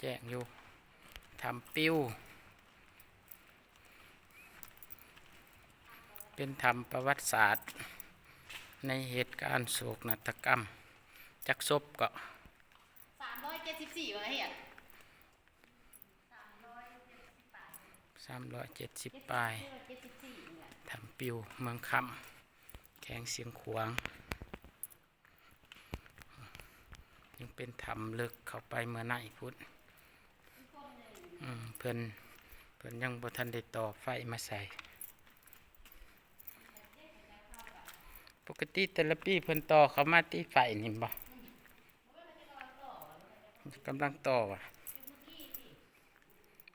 ແຈ້ງຢູ່ ຖ້ຳປິວ ເປັນຖ້ຳປະຫວັດສາດໃນເຫດການໂສກນາດຕະກຳ. ຈັກສົບເກາະ? ສາມຮ້ອຍເຈັດສິບສີ່ ວ່າເຮັດ ສາມຮ້ອຍເຈັດສິບປາຍ ຖ້ຳປິວ ເມືອງຄຳ ແຂວງຊຽງຂວາງ. ຍັງເປັນຖ້ຳເລິກ ເຂົ້າໄປເມື່ອໃນພຸ້ນ. ອືມ ເພິ່ນ ເພິ່ນຍັງບໍ່ທັນໄດ້ຕໍ່ໄຟມາໃສ່. ປົກກະຕິແຕ່ລະປີເພິ່ນຕໍ່ເຂົ້າມາຕິ ໄຟນີ້ບໍ່? ກຳລັງຕໍ່ວ່າ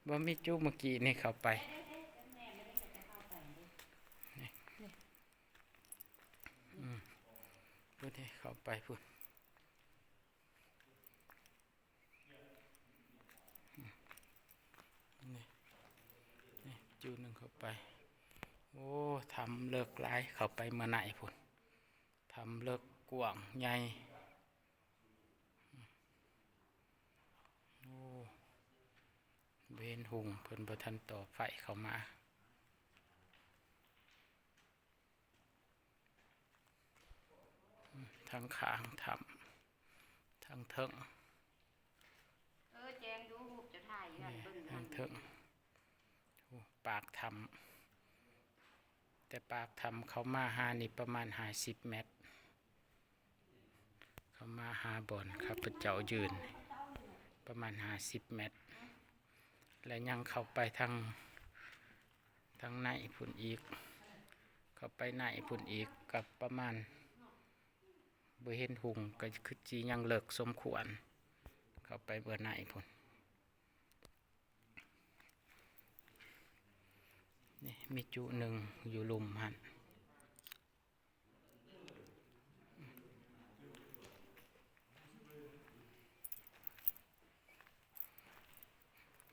ບໍ່ມີຈຸ ເມື່ອກີ້ນີ້ເຂົ້າໄປ. ອືມ ພຸ້ນເດ້ ເຂົ້າໄປພຸ້ນ. ນີ້ ນີ້ ຈຸໜຶ່ງເຂົ້າໄປ. ໂອ້ ຖ້ຳເລິກຫຼາຍ ເຂົ້າໄປເມື່ອໃນພຸ້ນ. ຖ້ຳເລິກ ກວ້າງໃຫຍ່. ໂອ້ ບໍ່ເຫັນຮຸ່ງ ເພິ່ນບໍ່ທັນຕໍ່ໄຟເຂົ້າມາ. ທາງຂ້າງຖ້ຳ ທາງເທິງ. ເອີ ແຈ້ງຢູ່ ຮູບເຈົ້າຖ່າຍຢູ່ຫັ້ນ ເບິ່ງຢູ່ຫັ້ນ ທາງເທິງ. ໂອ້ ປາກຖ້ຳ ແຕ່ປາກຖ້ຳເຂົ້າມາຫານີ້ປະມານຫ້າສິບແມັດ. ເຂົ້າມາຫາບ່ອນຂ້າພະເຈົ້າຢືນປະມານຫ້າສິບແມັດ ແລະ ຍັງເຂົ້າໄປທາງ ທາງໃນພຸ້ນອີກ ເຂົ້າໄປໃນພຸ້ນອີກ ກໍປະມານ ບໍ່ເຫັນຮຸ່ງ ກໍຄືຊິຍັງເລິກສົມຄວນ ເຂົ້າໄປເບື້ອງໃນພຸ້ນ. ນີ້ມີຈຸໜຶ່ງຢູ່ລຸ່ມຫັ້ນ.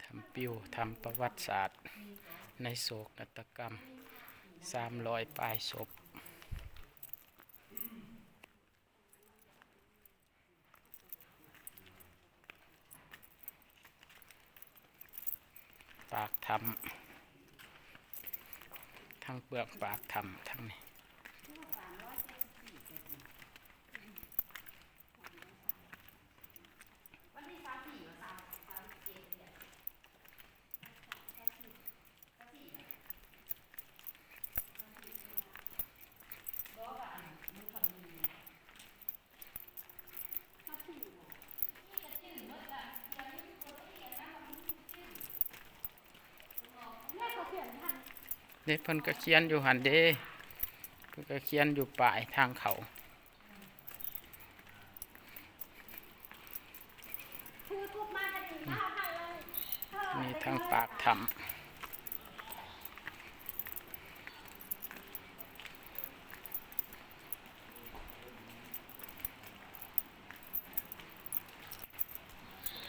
ຖ້ຳປິວ ຖ້ຳປະຫວັດສາດໃນໂສກນາດຕະກຳ ສາມຮ້ອຍປາຍສົບ. ປາກຖ້ຳ ທາງເບື້ອງປາກຖ້ຳທາງນີ້. ເດ້ ເພິ່ນກໍຂຽນຢູ່ຫັ້ນເດ້ ເພິ່ນກໍຂຽນຢູ່ປ້າຍທາງເຂົ້າ. ນີ້ທາງປາກຖ້ຳ.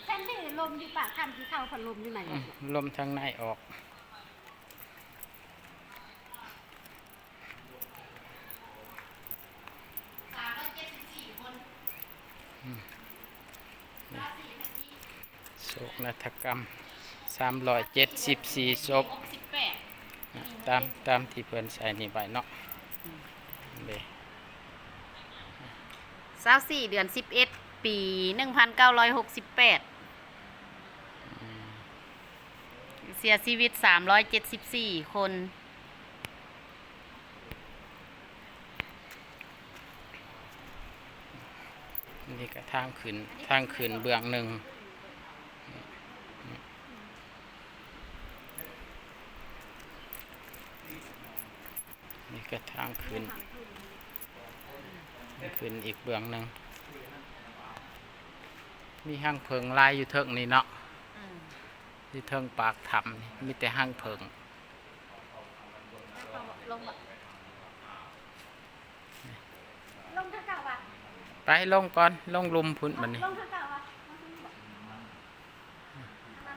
ແທນທີ່ລົມຢູ່ປາກຖ້ຳຊິເຂົ້າ ພັດລົມຢູ່ໃນອອກ ອືມ ລົມທາງໃນອອກ. ອືມ ໂສກນາດຕະກຳ ສາມຮ້ອຍເຈັດສິບສີ່ສົບ ຕາມ ຕາມທີ່ເພິ່ນໃສ່ນີ້ໄວ້ເນາະ. ອືມ ເດ້ ຊາວສີ່ ເດືອນສິບເອັດ ປີໜຶ່ງພັນເກົ້າຮ້ອຍຫົກສິບແປດ ອືມ ເສຍຊີວິດສາມຮ້ອຍເຈັດສິບສີ່ຄົນ. ນີ້ກໍທາງຂຶ້ນ ທາງຂຶ້ນເບື້ອງໜຶ່ງ. ນີ້ກໍທາງຂຶ້ນ ທາງຂຶ້ນອີກເບື້ອງໜຶ່ງ. ມີຮັງເຜິ້ງຫຼາຍຢູ່ເທິງນີ້ເນາະ. ອືມ ຢູ່ເທິງປາກຖ້ຳນີ້ມີແຕ່ຮັງເຜິ້ງ. ລົງບໍ່? ລົງທາງເກົ່າຫວາ? ໄປລົງກ່ອນ ລົງລຸ່ມພຸ້ນບັດນີ້. ລົງທາງເກົ່າ